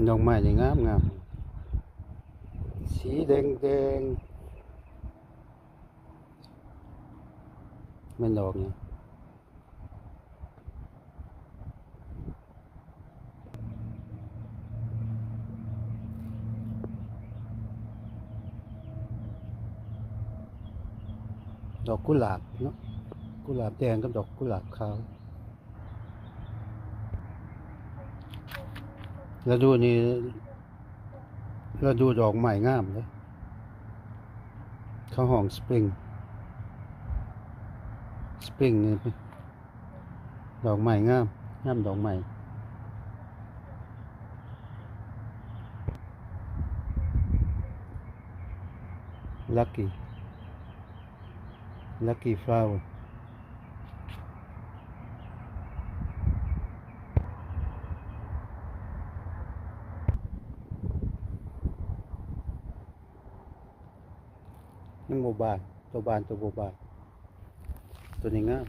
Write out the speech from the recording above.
ດອກໄມ້ນີ້ງາມໆ ສີແດງໆ ແມ່ນດອກຫຍັງ? ດອກກຸຫຼາບເນາະ ກຸຫຼາບແດງກັບດອກກຸຫຼາບຂາວ. ລະດູນີ້ ລະດູດອກໄມ້ງາມເດ້ ເຂົາຮ້ອງສະປຣິງ ສະປຣິງນີ້ ດອກໄມ້ງາມ ຍາມດອກໄມ້ ລັກກີ Lucky flower ຍັງບໍ່ບານ ໂຕບານ ໂຕບໍ່ບານ ໂຕນີ້ງາມ.